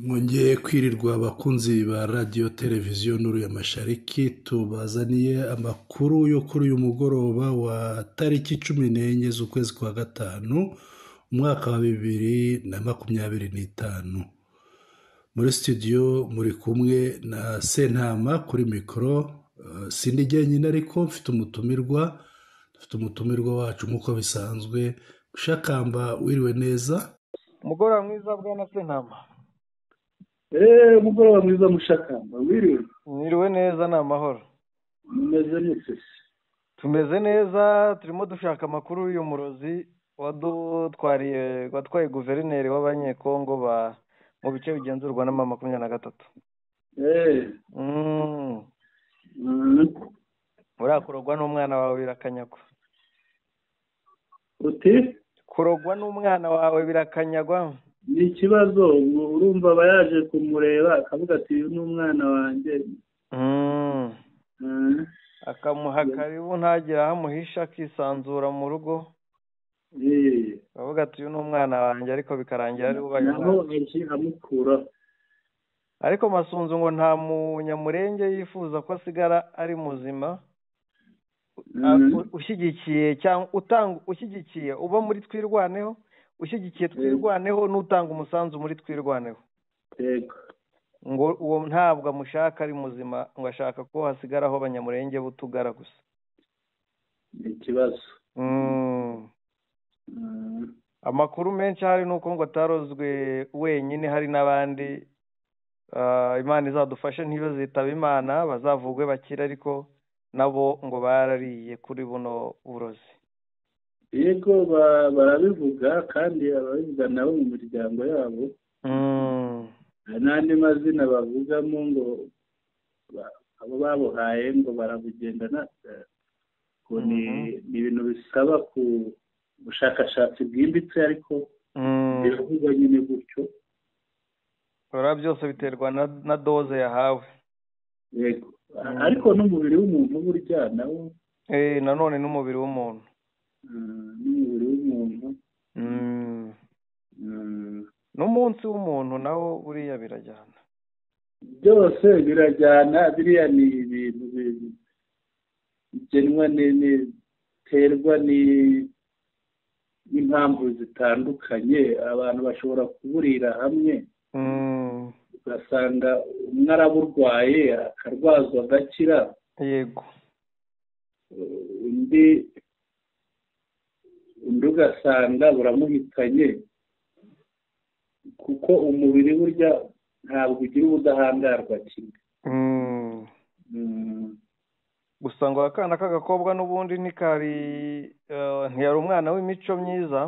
Mwongeye kwirirwa abakunzi ba radiyo televiziyo Nuru ya Mashariki, tubazaniye amakuru yo kuri uyu mugoroba wa tariki 14 z'ukwezi kwa gatanu umwaka wa 2025. Muri studio muri kumwe na Sentama kuri mikoro, sindi jyenyine ariko mfite umutumirwa, dufite umutumirwa wacu nk'uko bisanzwe. Mushakamba, wiriwe neza? Umugoroba mwiza bwana Sentama. Umugoroba mwiza Mushakamba, wiriwe? Mwiriwe neza, ni amahoro. Mumeze neza? Tumeze neza, turimo dushaka amakuru y'uyu murozi wadutwariye, watwaye guverineri w'Abanyekongo ba mu bice bigenzurwa na M23. Uriya kurogwa n'umwana wawe birakanyagwa. Uti? Kurogwa n'umwana wawe birakanyagwa. Ni ikibazo, urumva aba yaje kumureba akavuga ati uyu ni umwana wanjye. Akamuha karibu ntagire aho amuhisha, akisanzura mu rugo. Akavuga ati uyu ni umwana wanjye, ariko bikarangira ari ubaye amukura. Ariko Masunzu ngo nta munyamurenge yifuza ko asigara ari muzima, ushyigikiye cyangwa utanga, ushyigikiye uba muri Twirwaneho, ushyigikiye Twirwaneho n'utanga umusanzu muri Twirwaneho. Yego. Ngo uwo ntabwo amushaka ari muzima, ngo ashaka ko hasigaraho abanyamurenge b'utugara gusa. Ni ikibazo. Amakuru menshi hari nuko ngo atarozwe wenyine, hari n'abandi. Imana izadufashe ntibazitaba Imana, bazavugwe bakira, ariko nabo ngo barariye kuri buno burozi. Yego, barabivuga kandi ababivuga nabo mu miryango yabo. Hari n'andi mazina bavugamo ngo abo babuhaye ngo barabugendana. Ni ibintu bisaba ku bushakashatsi bwimbitse, ariko biravugwa nyine gutyo. Ora byose biterwa na doze yahawe. Yego, ariko n'umubiri w'umuntu burya nawo. Nanone n'umubiri w'umuntu. N'umubiri w'umuntu. N'umunsi w'umuntu nawo buriya birajyana. Byose birajyana, biriya ni ibintu bigenwa n'iterwa n'impamvu zitandukanye. Abantu bashobora kuburira hamwe, ugasanga umwe araburwaye akarwazwa agakira. Yego. Undi ugasanga buramuhitanye, kuko umubiri burya ntabwo ugira ubudahangarwa kimwe. Gusa ngo akana k'agakobwa n'ubundi ntikari, ntiyari umwana w'imico myiza.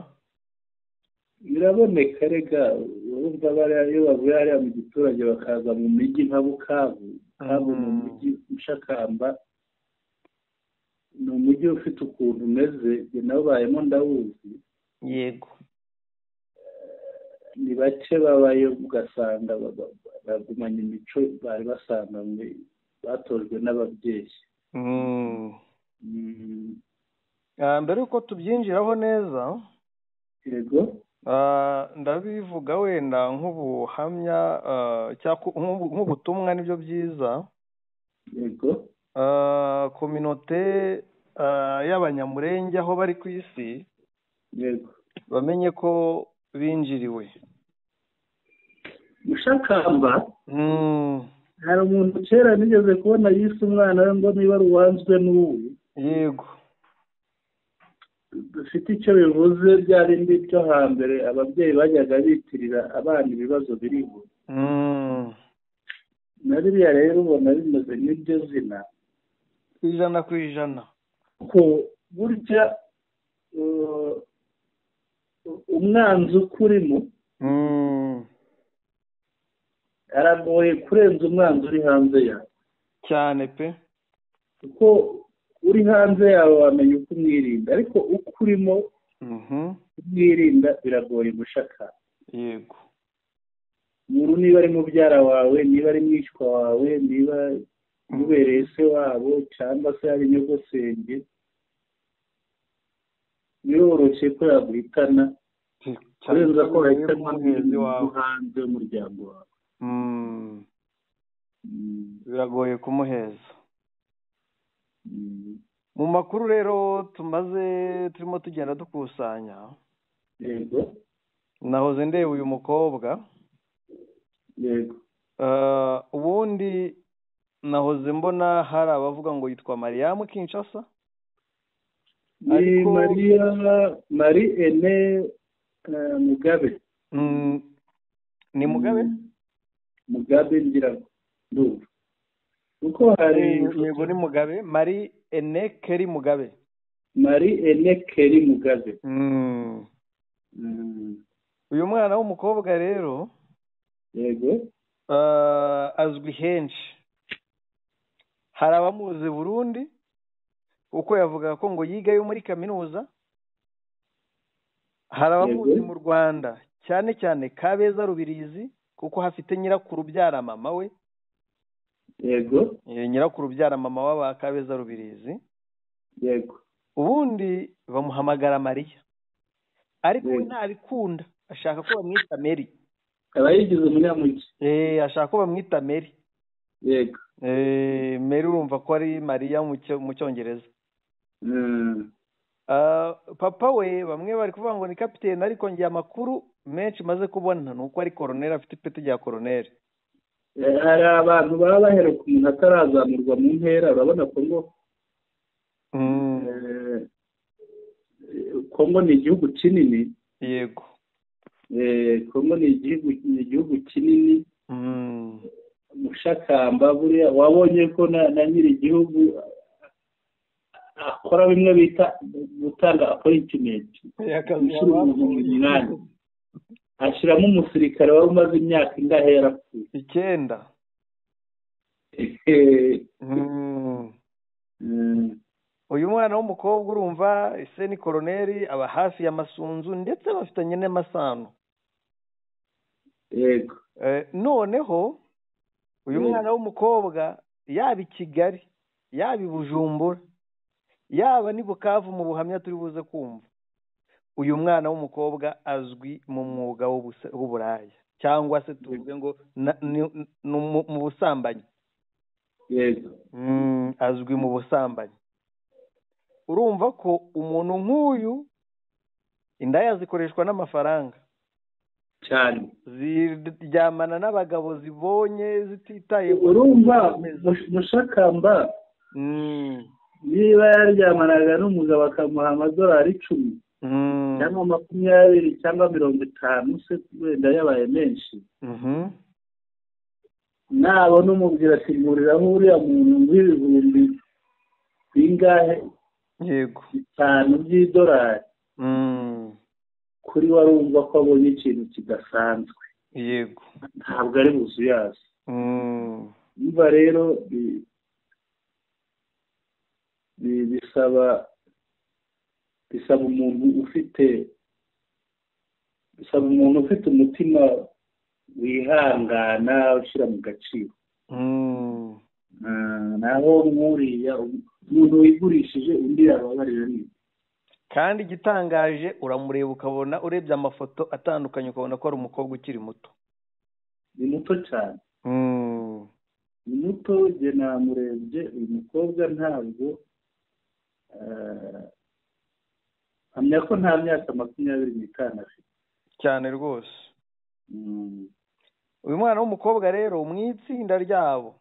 Biraboneka rega, urumva bariya iyo bavuye hariya mu giturage bakaza mu mijyi nka Bukavu. Bukavu ni umujyi Mushakamba, ni umujyi ufite ukuntu umeze, njye nawubayemo ndawuzi. Yego. Ni bake babayo ugasanga bagumanye imico bari basanganywe, batojwe n'ababyeyi. Mbere yuko tubyinjiraho neza, yego, ndabivuga wenda nk'ubuhamya cyangwa nk'ubutumwa, nibyo byiza. Yego. Kominote y'Abanyamurenge aho bari ku isi, yego, bamenye ko binjiriwe. Mushakamba, hari umuntu kera nigeze kubona yise umwana we ngo niba ari uwanzwe n'uwe. Yego. Dufite icyo bivuze, bya bindi byo hambere ababyeyi bajyaga bitirira abana ibibazo biriho. Na biriya rero ubona bimeze nk'iryo zina. 100%. Ko burya umwanzi ukurimo aragoye kurenza umwanzi uri hanze yawe. Cyane pe. Kuko uri hanze yawe wamenya uko umwirinda, ariko uko urimo umwirinda biragoye gushaka. Yego. Umuntu niba ari mubyara wawe, niba ari mwishywa wawe, niba ubereye se wabo cyangwa se ari nyogosenge, biroroshye ko yaguhitana kurenza ko wahitanwa n'umuntu hanze y'umuryango wawe. Biragoye kumuheza. Mu makuru rero tumaze turimo tugenda dukusanya, yego, nahoze ndeba uyu mukobwa. Yego. Ubundi nahoze mbona hari abavuga ngo yitwa Mariam Kinshasa. Ni Maria Marie Aimée Mugabe. Ni Mugabe? Mugabe ngira ngo. Kuko hari yego ni Mugabe, Marie Aimée Kelly Mugabe. Marie Aimée Kelly Mugabe. Uyu mwana w'umukobwa rero, yego, azwi henshi. Hari abamuzi Burundi uko yavuga ko ngo yigayo muri kaminuza. Hari abamuzi mu Rwanda cyane cyane Kabeza Rubirizi, kuko hafite nyirakuru byara mama we. Yego. Nyirakuru byara mama w'aba Kabeza Rubirizi. Yego. Ubundi bamuhamagara Mariya, ariko we ntabikunda, ashaka ko bamwita Mary. Aba yigize umunyamugi. Ashaka ko bamwita Mary. Yego. Mary urumva ko ari Mariya mu Cyongereza. Papa we bamwe bari kuvuga ngo ni kapitene, ariko ngiye amakuru menshi maze kubona nuko ari koroneri, afite ipeti rya koroneri. Hari abantu baba baheruka umuntu atarazamurwa mu ntera, urabona Kongo. Kongo ni igihugu kinini. Yego. Kongo ni igihugu kinini. Mushakamba buriya wabonye ko na nyiri igihugu akora bimwe bita gutanga appointment, ashyiramo umusirikare wari umaze imyaka ingahe yarapfuye? 9. Uyu mwana w'umukobwa urumva ese ni koroneri, aba hafi ya Masunzu ndetse bafitanye n'amasano. Yego. Noneho uyu mwana w'umukobwa yaba i Kigali, yaba i Bujumbura, yaba ni Bukavu, mu buhamya turi buze kumva, uyu mwana w'umukobwa azwi mu mwuga w'uburaya, cyangwa se tuvuge ngo mu busambanyi. Yego. Azwi mu busambanyi. Urumva ko umuntu nk'uyu indaya zikoreshwa n'amafaranga cyane, ziryamana n'abagabo zibonye zititaye. Urumva Mushakamba niba yaryamanaga n'umugabo akamuha amadolari 10 cyangwa 20 cyangwa 50 se wenda yabaye menshi, nabona umubwira ati nguriraho uriya muntu w'ibihumbi bingahe, yego, 5 by'idolari, kuri warumva ko abonye ikintu kidasanzwe. Yego. Ntabwo ari buzuyazi. Niba rero bisaba umuntu ufite, bisaba umuntu ufite umutima wihangana, ushyira mu gaciro. Naho nkuriya umuntu wigurishije undi yababarira neza. Kandi igitangaje uramureba ukabona, urebye amafoto atandukanye ukabona ko ari umukobwa ukiri muto. Ni muto cyane. Ni muto, jye namurebye uyu mukobwa ntabwo hamya ko nta myaka 25 afite. Cyane rwose. Uyu mwana w'umukobwa rero mu itsinda ryabo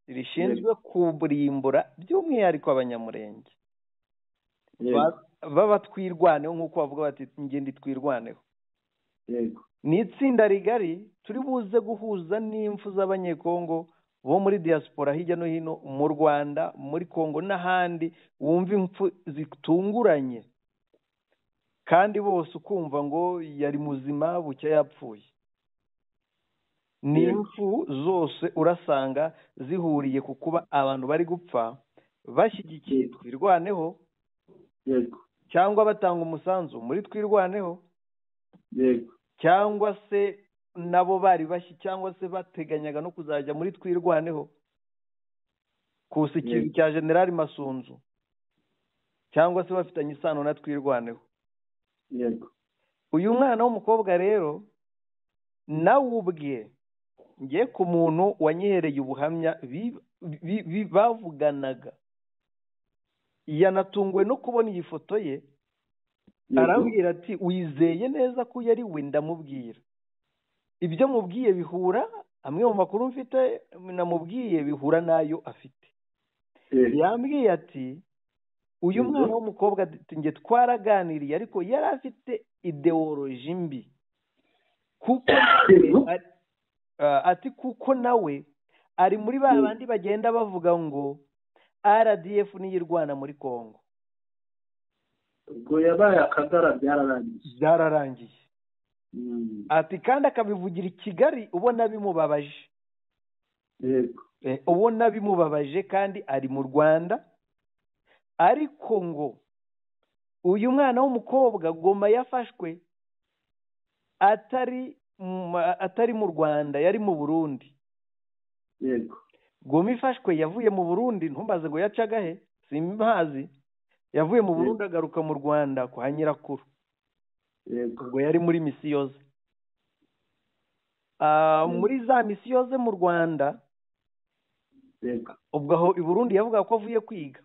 rishinzwe kuburimbura by'umwihariko abanyamurenge baba twirwaneho, nk'uko bavuga bati ngende twirwaneho. Yego. Ni itsinda rigari turi buze guhuza n'imfu z'abanyekongo bo muri diaspora hirya no hino mu Rwanda, muri Kongo n'ahandi, wumva impfu zitunguranye kandi bose ukumva ngo yari muzima bucya yapfuye. Ni impfu zose urasanga zihuriye ku kuba abantu bari gupfa bashyigikiye twirwaneho, yego, cyangwa batanga umusanzu muri twirwaneho, yego, cyangwa se nabo bari bashyi, cyangwa se bateganyaga no kuzajya muri twirwaneho kusa ikintu cya General Masunzu, cyangwa se bafitanye isano na twirwaneho. Yego. Uyu mwana w'umukobwa rero nawe ubwe Ngiye ku muntu wanyihereye ubuhamya bavuganaga, yanatunguwe no kubona iyi foto ye, arambwira ati wizeye neza ko yari we? Ndamubwira ibyo mubwiye bihura, amwe mu makuru mfite namubwiye bihura n'ayo afite. Yambwiye ati uyu mwana w'umukobwa njye twaraganiriye, ariko yari afite ideoloji mbi, kuko ati kuko nawe ari muri ba bandi bagenda bavuga ngo RDF niyirwana muri Kongo. Ubwo yabaye akagara, byararangiye. Ati kandi akabivugira i Kigali ubona bimubabaje. Ubona bimubabaje kandi ari mu Rwanda. Ariko ngo uyu mwana w'umukobwa Goma yafashwe atari mu Rwanda, yari mu Burundi. Yego. Goma ifashwe yavuye mu Burundi, ntumbaze ngo yacaga he, simpazi. Yavuye mu Burundi agaruka mu Rwanda kwa nyirakuru. Yego. Ubwo yari muri misiyo ze. Muri za misiyo ze mu Rwanda. Yego. Ubwo aho i Burundi yavuga ko avuye kwiga.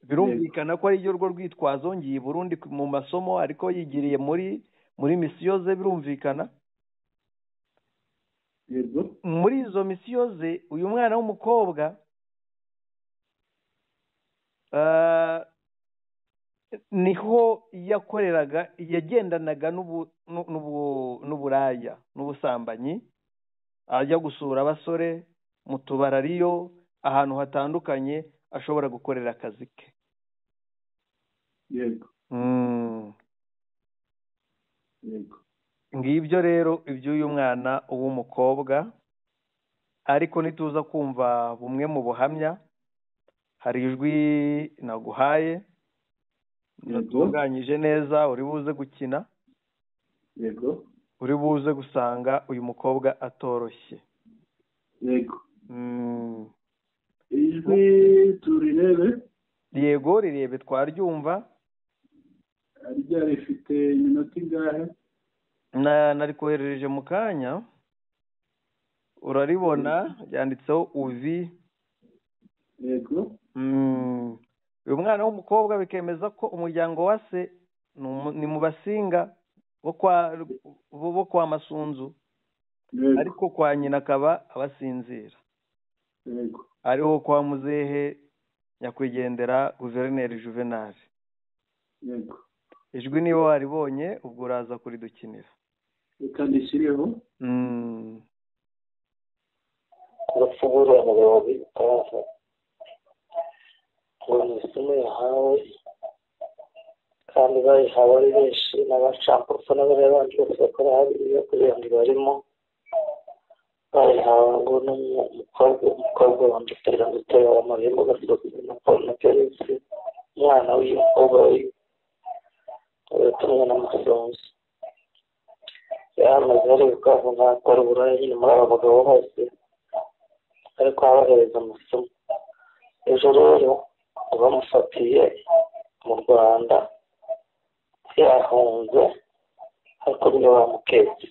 Birumvikana ko ari ryo rwo rwitwazo, ngiye i Burundi mu masomo, ariko yigiriye muri misiyo ze, birumvikana. Yego. Muri izo misiyo ze uyu mwana w'umukobwa niho yakoreraga, yagendanaga n'uburaya n'ubusambanyi, ajya gusura abasore mu tubarariyo ahantu hatandukanye ashobora gukorera akazi ke. Yego. Yego. Ngibyo rero iby'uyu mwana w'umukobwa. Ariko nituza kumva bumwe mu buhamya, hari ijwi naguhaye natunganyije neza, uri buze gukina. Yego. Uri buze gusanga uyu mukobwa atoroshye. Yego. Ijwi turirebe. Yego, rirebe twaryumva. Arya rifite iminota ingahe? Narikoherereje mu kanya, uraribona ryanditseho uvi. Yego. Uyu mwana w'umukobwa bikemeza ko umuryango wa se ni mu Basinga bo kwa Masunzu, ariko kwa nyina akaba abasinzira. Yego. Ariho kwa muzehe nyakwigendera Guverineri Juvenal. Yego. Ijwi niba waribonye ubwo uraza kuridukinira. Reka ndishyireho. Urupfu rw'uriya mugabo w'Ibukavu ngo ni isomo yahawe, kandi bayihawe ari benshi, n'abacampurufu n'abariya bandi bose bakora hariya kugira ngo barimo bayihawe ngo n'umukobwa wa Ndutera wa Marembo na Felix, umwana w'uyu mukobwa yatumwe n'Amasunzu. Yamaze ari Bukavu nkakora uburaya nyine muri aba bagabo bose, ariko abahereza amasomo. Ejo rero bamufatiye mu Rwanda yahunze, ariko nyine bamuketse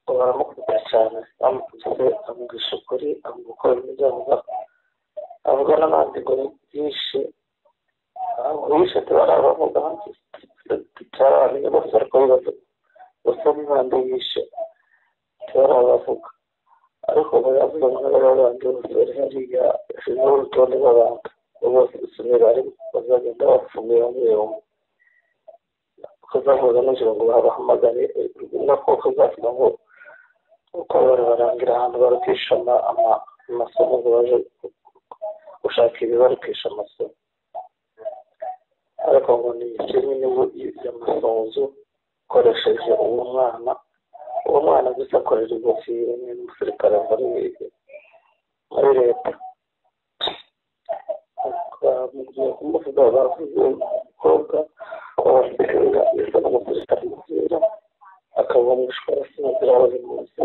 ngo baramukubita cyane, bamukubise amubwisha ukuri, amukora ibyo avuga, avuga n'abandi ngo byinshi wishe tubarabavuga tutaramenye bose, ariko bibavuga gusa n'abandi yishe tubarabavuga, ariko ngo yavuga ngo n'abandi bose bari hariya yashyizeho urutonde rw'abantu bose gusomera ariko bazagenda bafungura bamwe bamwe, ukazavuga nijoro ngo babahamagare, nako ukazavuga ngo uko barangira ahantu barukisha amasomo, ngo baje gushaka ibibarukisha amasomo. Ariko ngo ni nyine y'Amasunzu ukoresheje uwo mwana gusa akorera ingofero n'umusirikare muri leta. Bamugiye kumuvuga, bavuze umukobwa w'abasinga bisa n'umusirikare mwiza, akaba umwishwa w'abasinzira buri munsi,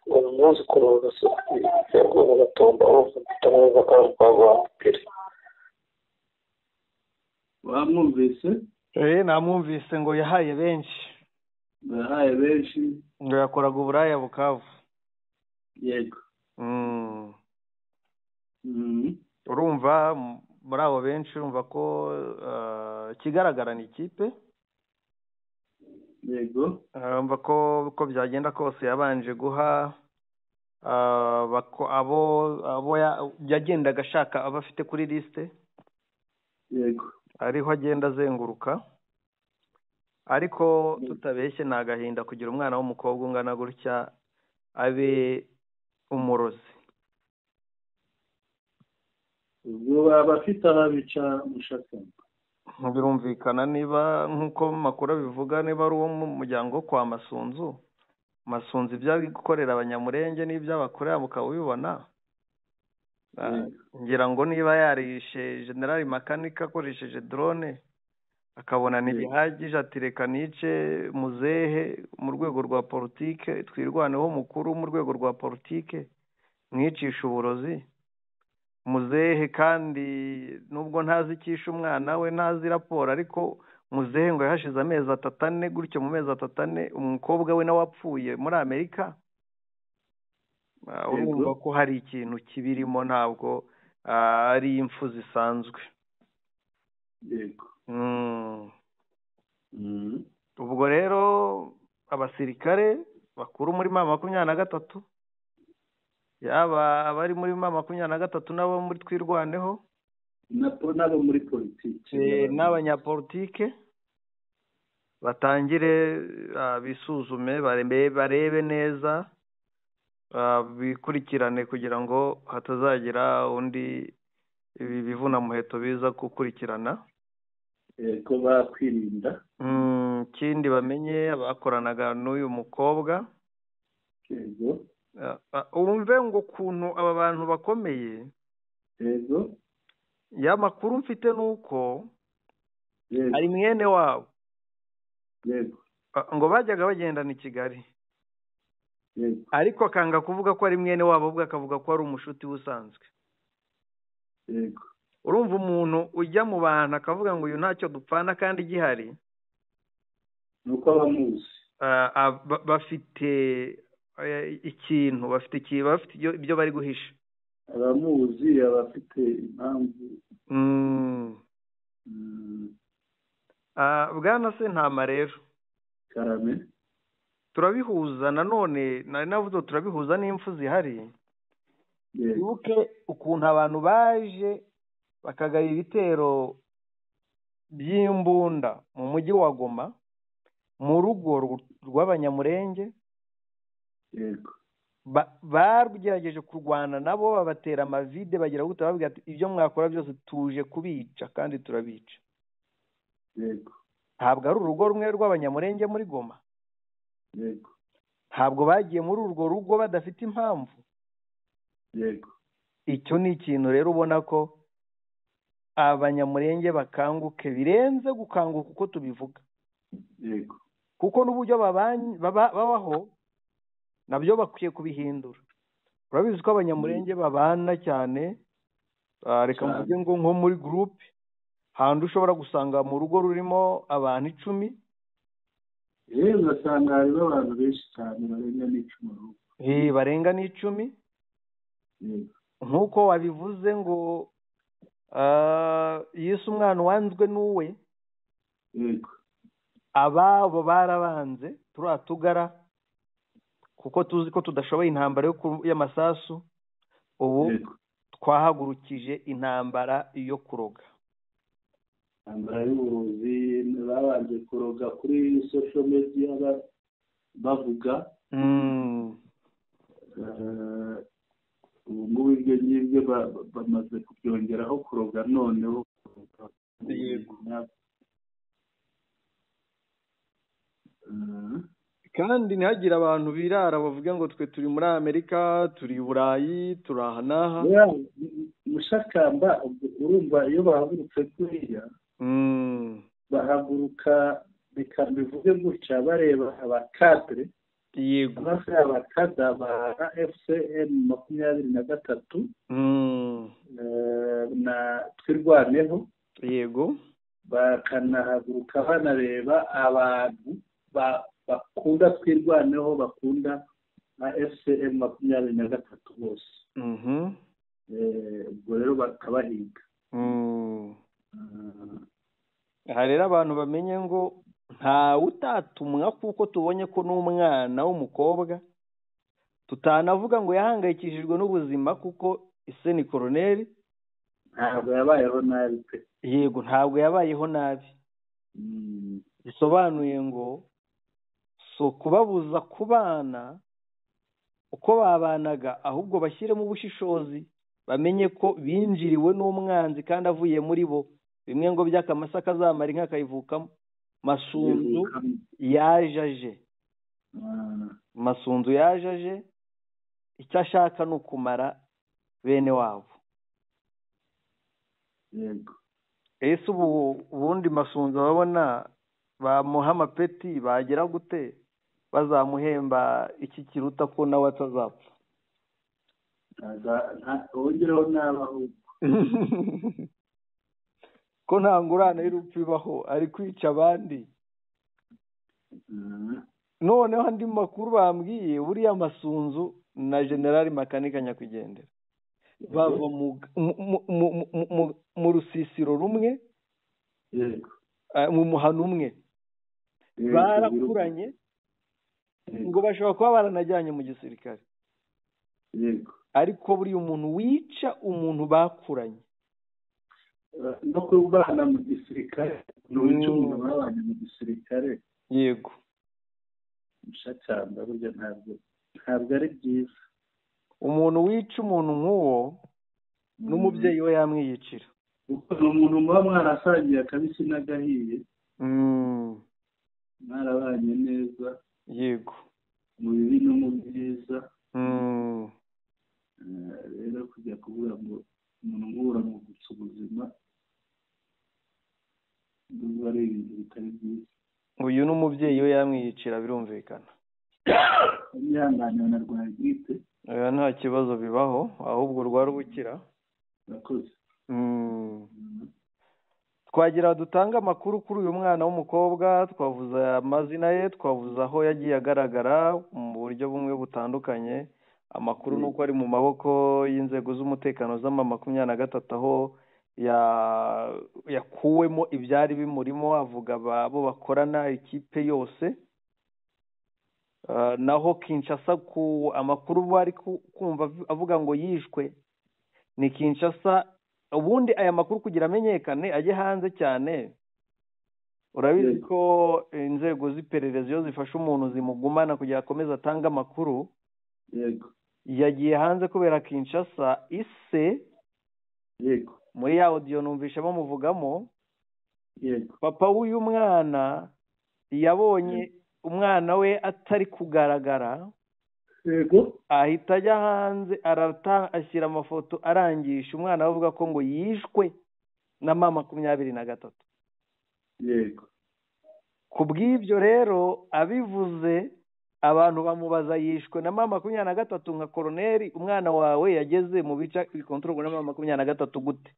ngo ni umwuzukuru wa Gasozi Gatomba, urumva neza ko ari umukobwa wa Mupira. Wamwumvise? Namwumvise ngo yahaye benshi. Yahaye benshi. Ngo yakoraga uburaya Bukavu. Yego. Urumva muri abo benshi, urumva ko ikigaragara ni ikipe. Yego. Urumva ko uko byagenda kose yabanje guha abo yagendaga ashaka abo afite kuri liste. Yego. Ariho agenda azenguruka. Ariko tutabeshye ni agahinda kugira umwana w'umukobwa ungana gutya abe umurozi. Ubwo baba afite ababica Mushakamba. Birumvikana niba nk'uko makuru abivuga, niba ari uwo mu muryango kwa Masunzu. Masunzu ibyo ari gukorera Abanyamurenge n'ibyo abakorera mukaba ubibona. Ngira ngo niba yarishe General Makanika akoresheje drone, akabona ntibihagije ati reka nice muzehe mu rwego rwa politike, twirwaneho mukuru mu rwego rwa politike, mwicisha uburozi muzehe. Kandi nubwo ntazi icyishe umwana we, ntazi raporo, ariko muzehe ngo yahashize amezi 3 4 gutyo, mu mezi 3 4 umukobwa we nawe wapfuye muri Amerika. Urumva ko hari ikintu kibirimo, ntabwo ari impfu zisanzwe. Yego. Ubwo rero abasirikare bakuru muri M23, yaba abari muri M23 n'abo muri Twirwaneho, n'abo muri politike, n'abanyapolitike, batangire bisuzume, barebe neza, bikurikirane kugira ngo hatazagira undi ibi bivuna muheto biza gukurikirana. Ko bakwirinda. Ikindi bamenye abakoranaga n'uyu mukobwa. Yego. Wumve ngo ukuntu aba bantu bakomeye. Yego. Ya makuru mfite nuko ari mwene wabo. Yego. Ngo bajyaga bagendana i Kigali. Yego. Ariko akanga kuvuga ko ari mwene wabo, ubwo akavuga ko ari umushuti usanzwe. Yego. Urumva umuntu ujya mu bantu akavuga ngo uyu ntacyo dupfana kandi gihari, nuko abamuzi bafite ikintu, bafite ibyo bari guhisha. Abamuzi abafite impamvu. Bwana Sentama rero, karame, turabihuza nanone, nari navuze turabihuza n'impfu zihari. Wibuke ukuntu abantu baje bakagaba ibitero by'imbunda mu mujyi wa Goma, mu rugo rw'Abanyamurenge. Yego. Bagerageje kurwana nabo, babatera amavide, bagira gute, bababwira ati ibyo mwakora byose tuje kubica kandi turabica. Yego. Ntabwo ari urugo rumwe rw'Abanyamurenge muri Goma. Yego. Ntabwo bagiye muri urwo rugo badafite impamvu. Yego. Icyo ni ikintu rero ubona ko Abanyamurenge bakanguke birenze gukanguka uko tubivuga. Yego. Kuko n'uburyo babaho nabyo bakwiye kubihindura. Urabizi ko Abanyamurenge babana cyane, reka mvuge ngo nko muri groupe handi ushobora gusanga mu rugo rurimo abantu 10. Ugasanga harimo abantu benshi cyane barenga n'10. Barenga n'10. Nkuko wabivuze ngo Yesu umwana wanzwe n'uwe. Yego. Ababo barabanze turatugara kuko tuzi ko tudashoboye intambara y'amasasu. Ubu twahagurukije intambara yo kuroga. Intambara y'uburozi, babanje kuroga kuri social media bavuga. Ubu ngubu ibyo ngibyo bamaze kubyongeraho kuroga noneho. Yego. Kandi ntihagire abantu birara bavuga ngo twe turi muri Amerika, turi i Burayi, turi aha n'aha. Mushakamba, urumva iyo bahagurutse kuriya, bahaguruka reka mbivuge gutya, bareba abakadre. Yego. Abakada ba FCM 23 na Twirwaneho. Yego. Bakanahaguruka banareba abantu ba Bakunda Twirwaneho, bakunda na FCM 23 bose. Ubwo rero bakabahiga. Aha rero abantu bamenye ngo ntawe utatumwa, kuko tubonye ko n'umwana w'umukobwa tutanavuga ngo yahangayikishijwe n'ubuzima, kuko ise ni koroneri. Ntabwo yabayeho nabi pe. Yego, ntabwo yabayeho nabi. Bisobanuye ngo so kubabuza kubana uko babanaga, ahubwo bashyiremo ubushishozi, bamenye ko binjiriwe n'umwanzi kandi avuye muri bo. Bimwe ngo by'akamasa kazamara inka akayivukamo. Masunzu yajaje, Masunzu yajaje, icyo ashaka ni ukumara bene wabo. Yego. Ese ubu ubundi Masunzu babona bamuha amapeti bagira gute? Bazamuhemba iki kiruta ko nawe atazapfa? Wongereho n'abaho ko nta ngurane y'urupfu ibaho, ari kwica abandi. Noneho andi makuru bambwiye, buriya Masunzu na Generali Makanika nyakwigendera bava mu rusisiro rumwe, mu muhano umwe, barakuranye, ngo bashobora kuba baranajyanye mu gisirikare. Ariko buriya umuntu wica umuntu bakuranye no kubana mu gisirikare, wica umuntu babanye mu gisirikare. Yego. Mushakamba burya ntabwo ari byiza. Umuntu wica umuntu nk'uwo n'umubyeyi we yamwiyicira. Kuko ni umuntu muba mwarasangiye akabisi n'agahiye, mwarabanye neza. Yego. Mu bibi no mu byiza. Rero kujya kuvuga ngo umuntu nk'uwo uramugutsa ubuzima, ndumva ari ibintu bitari byiza. Uyu n'umubyeyi we yamwiyicira, birumvikana. Yihangane anarwaye grippe. Oya, nta kibazo bibaho, ahubwo rwari ubukira. Murakoze. Twagira dutanga amakuru kuri uyu mwana w'umukobwa, twavuze amazina ye, twavuze aho yagiye agaragara mu buryo bumwe butandukanye. Amakuru ni uko ari mu maboko y'inzego z'umutekano z'ama 23, aho yakuwemo ibyari bimurimo, avuga abo bakorana ikipe yose. Naho Kinshasa, ku amakuru bari kumva avuga ngo yishwe ni Kinshasa. Ubundi aya makuru kugira amenyekane ajye hanze cyane, urabizi ko inzego z'iperereza iyo zifashe umuntu zimugumana kugira akomeze atange amakuru. Yego. Yagiye hanze kubera Kinshasa ise. Yego. Muri ya audio numvisha bamuvugamo. Yego. Papa w'uyu mwana yabonye umwana we atari kugaragara. Yego. Ahita ajya hanze, arata ashyira amafoto arangisha umwana, avuga ko ngo yishwe na mama 23. Yego. Kubw'ibyo rero abivuze, abantu bamubaza yishwe na mama 23 nka koroneri, umwana wawe yageze mu bice bikontorwa na mama 23 gute?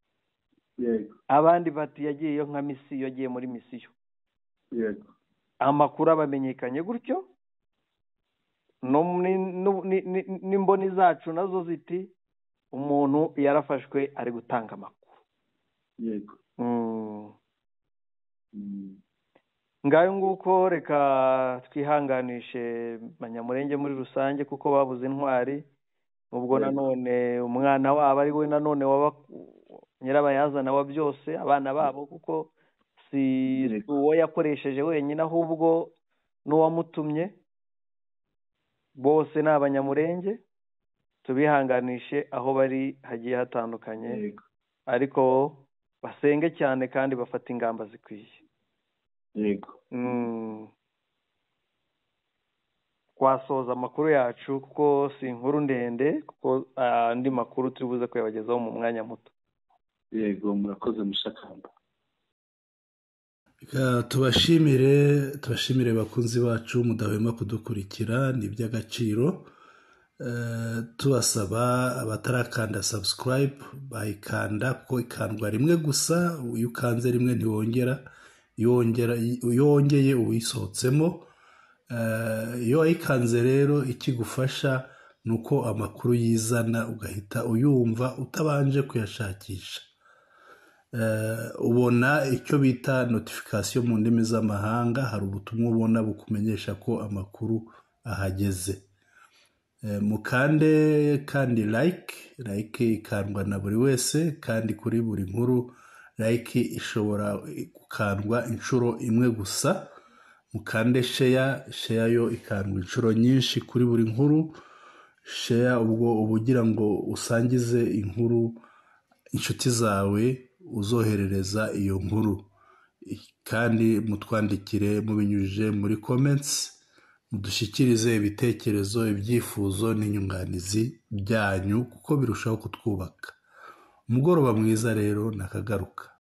Yego. Abandi bati yagiyeyo nka misiyo, yagiye muri misiyo. Yego. Amakuru abamenyekanye gutyo, n'imboni zacu nazo ziti umuntu yarafashwe ari gutanga amakuru. Yego. Ngayo nguko, reka twihanganishe Banyamurenge muri rusange kuko babuze intwari. Ubwo nanone umwana wabo ari we nanone waba nyirabayazana wa byose, abana babo, kuko si uwo yakoresheje wenyine, ahubwo n'uwamutumye, bose ni Abanyamurenge. Tubihanganishe aho bari hagiye hatandukanye, ariko basenge cyane kandi bafate ingamba zikwiye. Yego. Twasoza amakuru yacu kuko si inkuru ndende, kuko andi makuru turi buze kuyabagezaho mu mwanya muto. Yego, murakoze Mushakamba. Tubashimire bakunzi bacu mudahwema kudukurikira, ni iby'agaciro. Tubasaba abatarakanda subscribe bayikanda, kuko ikandwa rimwe gusa, iyo ukanze rimwe ntiwongera, iyo wongeye uwisohotsemo. Iyo wayikanze rero ikigufasha ni uko amakuru yizana ugahita uyumva utabanje kuyashakisha. Ubona icyo bita notification mu ndimi z'amahanga, hari ubutumwa ubona bukumenyesha ko amakuru ahageze. Mukande kandi like ikandwa na buri wese, kandi kuri buri nkuru like ishobora gukandwa inshuro imwe gusa. Mukande share, share yo ikandwa inshuro nyinshi kuri buri nkuru. Share ubwo uba ugira ngo usangize inkuru inshuti zawe uzoherereza iyo nkuru, kandi mutwandikire mubinyujije muri comments, mudushyikirize ibitekerezo, ibyifuzo n'inyunganizi byanyu, kuko birushaho kutwubaka. Umugoroba mwiza rero, nakagaruka.